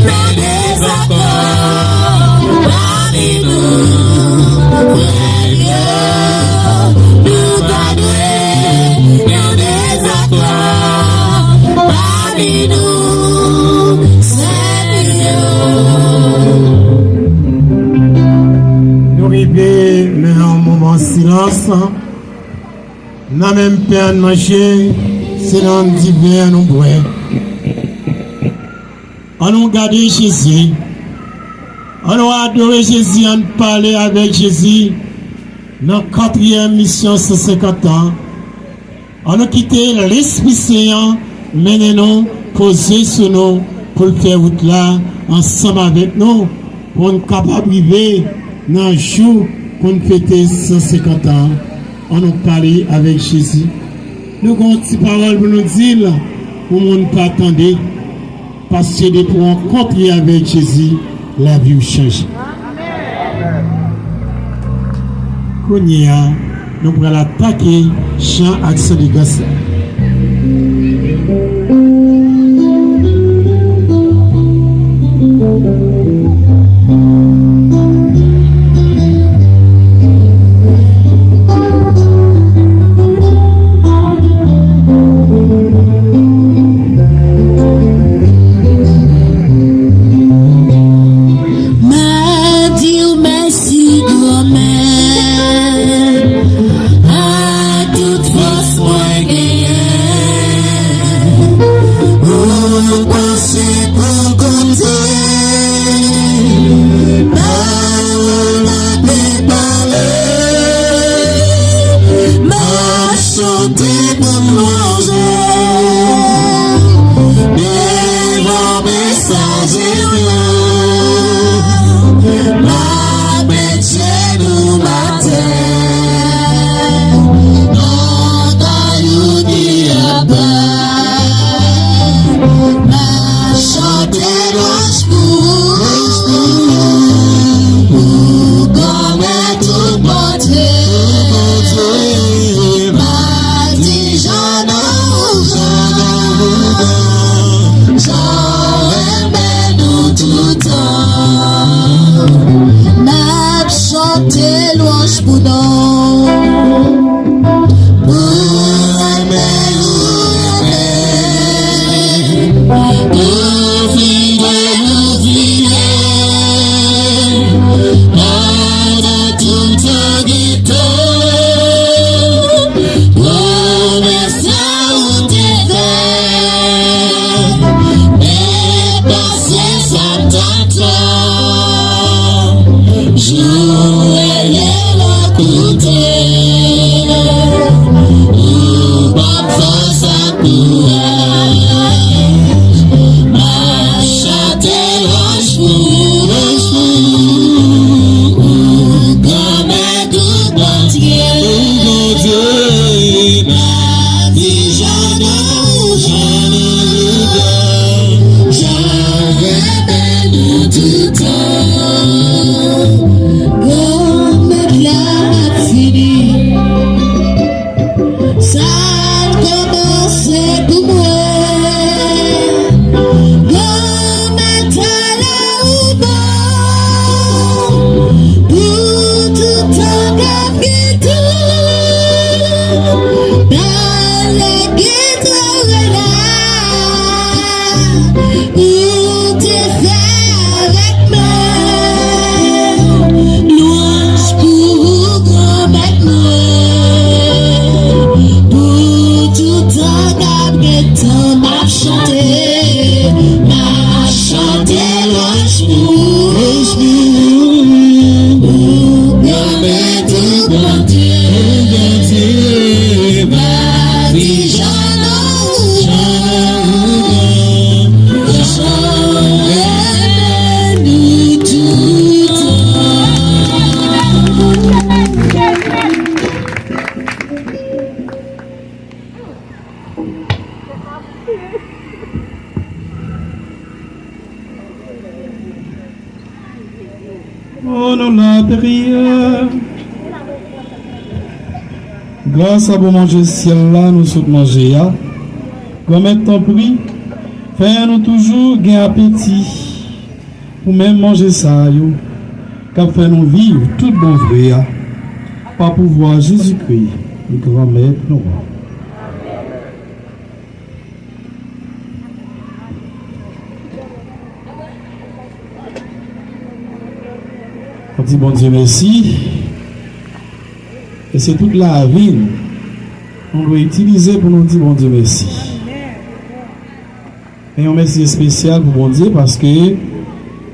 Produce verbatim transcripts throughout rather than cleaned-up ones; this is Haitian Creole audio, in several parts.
Nan dezakò pami nou, frè m yo, nou pa dwe nan dezakò pami nou, sè m yo. Nou rive nan yon moman silans. Nan menm pen ann manje, se nan diven ann nou bwè. Ann nou gade Jezi. Ann nou adore Jezi, ann pale avèk Jezi nan katriyèm misyon san senkant an. Ann nou kite Lespri Sen an mennen nou, poze sou nou, pou l fè wout la ansanm avèk nou, pou n kapab rive nan jou pou n fete san senkant an. Ann nou pale avèk Jezi. Nou gen yon ti pawòl pou nou di l, pou moun pa tande. Paske depi w rankontre avèk Jezi, lavi w chanje. Kounye a, nou pral atake chan aksyon de gras la. M a di w mèsi, granmèt, a tout fòs mwen genyen. Ou panse pou konte pawòl la te pale. M ap chante pou m louwe devan mesaje w yo. M ap met jenou m atè nan kay ou ki apa. M ap chante lwanj pou ou, ou kòmèt tout bonte. M ap di jan nou, jan w renmen nou toutan. M ap chante lwanj pou non w. Pou renmen ou renmen, pou fidèl ou fidèl, pandan tout tan gen tan, pwomès sa ou te fè, men pase sa m t ap tann. Jou rele lè koute, ou ban m fòs ak kouraj. M ap chante lwanj pou ou, ou granmèt, ou Bondye. M ap di jan nou, jan nou, jan renmen nou toutan. Granmèt la ap fini sa l kòmanse pou mwen. Granmèt, talè ou bon pou tout tan k ap gen tan. Talè gen tan, rela ou te fè avèk mwen. Lwanj pou ou, Granmèt mwen, pou tout tan k ap gen tan. M ap chante, m ap chante lwanj pou ou, ou Granmèt, ou Bondye. M ap di jan nou, jan nou, jan renmen nou toutan. O, nou lapriyè. Gras a bon manje syèl la nou sot manje a. Granmèt, tanpri, fè nou toujou gen apeti Pou menm manje sa yo k ap fè nou viv tout bon vre a, pa pouvwa Jezikri, Granmèt nou an. Nou di Bondye mèsi. E se tout lavi n nou dwe itilize pou nou di Bondye mèsi. Men yon mèsi espesyal pou Bondye paske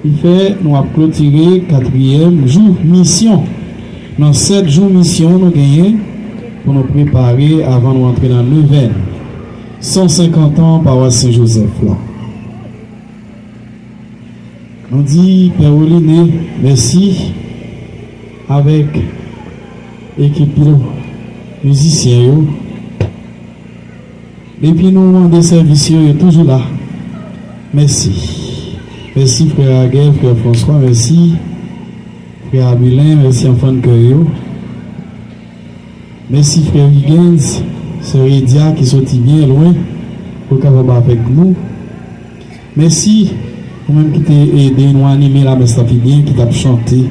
li fè nou ap klotire katriyèm jou misyon. Nan sèt jou misyon nou genyen pou nou prepare avan nou antre nan nevèn, san senkant an pawas Sen Jozèf la. Nou di Pè Oliné mèsi avèk ekip yo, mizisyen yo. Depi nou mande sèvis yo, yo toujou la. Mèsi. Mèsi frè Raguel, frè François, mèsi frè Abilin, mèsi anfan kè yo. Mèsi frè Higgins, sè Edia ki soti byen lwen pou kapab avèk nou. Mèsi ou menm ki te ede nou anime lamès la pi byen, ki t ap chante.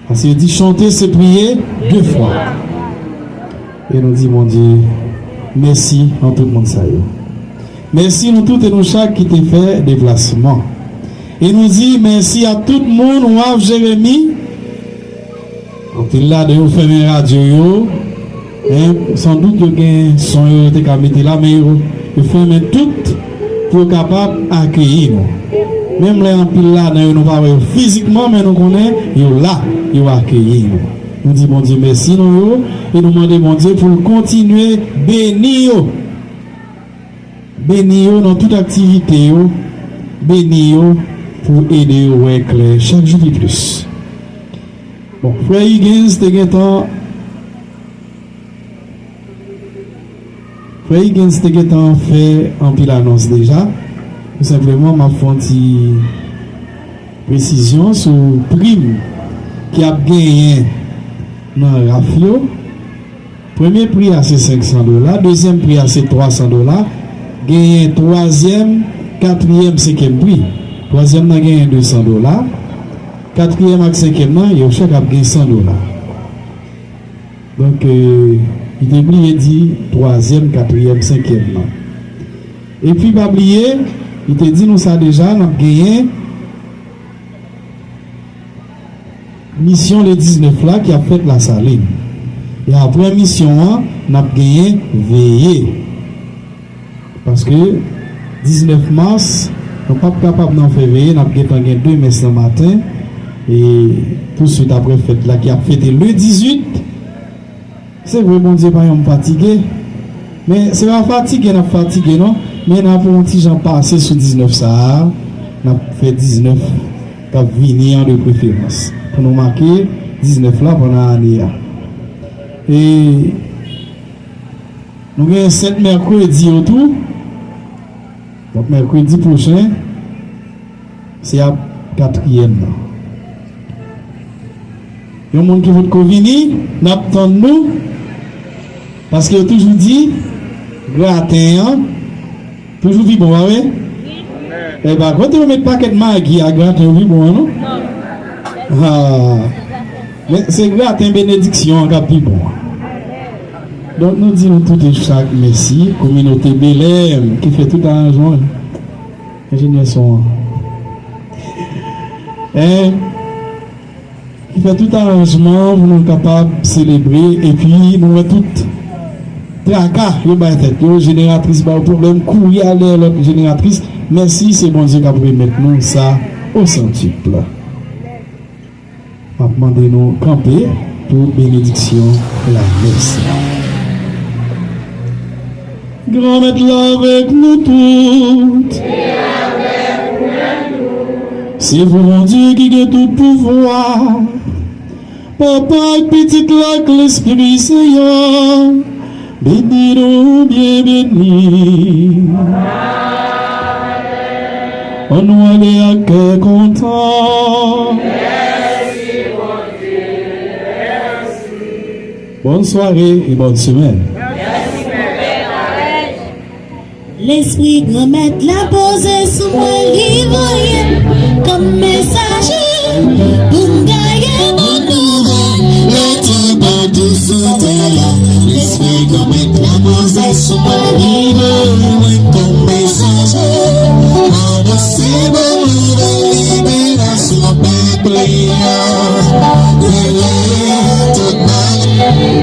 Paske yo di chante se priye de fwa. E nou di Bondye mèsi an tout moun sa yo. Mèsi nou tout e nou chak ki te fè deplasman. E nou di mèsi a tout moun, Waf Jeremi. Anpil ladan yo fèmen radyo yo. Hein, sandout yo gen son yo, yo te ka mete la, men yo, yo fèmen tout pou yo kapab akeyi nou. Menm lè anpil ladan yo nou pa wè yo fizikman, men nou konnen yo la, yo akeyi nou. Nou di Bondye mèsi nan yo, e nou mande Bondye pou l kontinye beni yo. Beni yo nan tout aktivite yo. Beni yo pou ede yo wè klè chak jou pi plis. Bon, frè Higgins te gentan Frè Higgins te gentan fè anpil anons deja. Tou senpleman, m ap fè yon ti presizyon sou prim ki ap genyen nan raf yo. Premye pri a se senk san dola, dezyèm pri a se twa san dola, genyen twazyèm, katriyèm, senkyèm pri. Twazyèm nan genyen de san dola, katriyèm ak senkyèm nan, yo chak ap gen san dola. Donk, euh, li te bliye di twazyèm, katriyèm, senkyèm nan. Epi pa bliye, li te di nou sa deja, n ap genyen misyon le diznèf la ki ap fèt Lasalin. E apre misyon an, n ap genyen veye. Paske diznèf mas, nou p ap kapab nan fè veye, n ap gentan gen de mès nan maten, e touswit apre fèt la ki ap fete le dizuit. Se vre, Bondye pa yon fatige, men se pa fatige n ap fatige, non, men n ap yon ti jan pase sou diznèf sa a, n ap fè diznèf k ap vini an de preferans, pou nou make diznèf la pandan ane a. E Nou gen sèt mèkredi yo tou. Donk, mèkredi pwochen, se ap katriyèm nan. Yon moun ki potko vini, n ap tann nou. Paske yo toujou di, graten an toujou pi bon, pa vre? E pa kote yo met pakèt magi a graten yo pi bon an, non? Ah. Men se graten benediksyon an k ap pi bon. Donk, nou di nou tout e chak mèsi, kominote Belè ki fè tout aranjman. Enjenyè son an. Hein? Ki fè tout aranjman pou nou kapab selebre, epi nou wè tout traka yo bay tèt yo, jeneratris ba yo pwoblèm, kouri al dèyè lòt jeneratris. Mèsi, se Bondye k ap remèt nou sa o santuple. M ap mande nou kanpe pou benediksyon lamès. Granmèt la avèk nou tout. Se vou Bondye ki gen tout pouvwa. Papa ak Pitit la ak Lespri Sen an. Beni nou, byen beni. Ann nou ale ak kè kontan. Bòn sware e bòn semèn. Lespri Granmèt la poze sou mwen, li voye m Kòm mesaje, pou m gaye bon nouvèl, lè tan pa dous sou tè a, Lespri Granmèt la poze sou mwen, li voye mwen kòm mesaje, anonse bon nouvèl liberasyon pèp li a. Rele tout malad.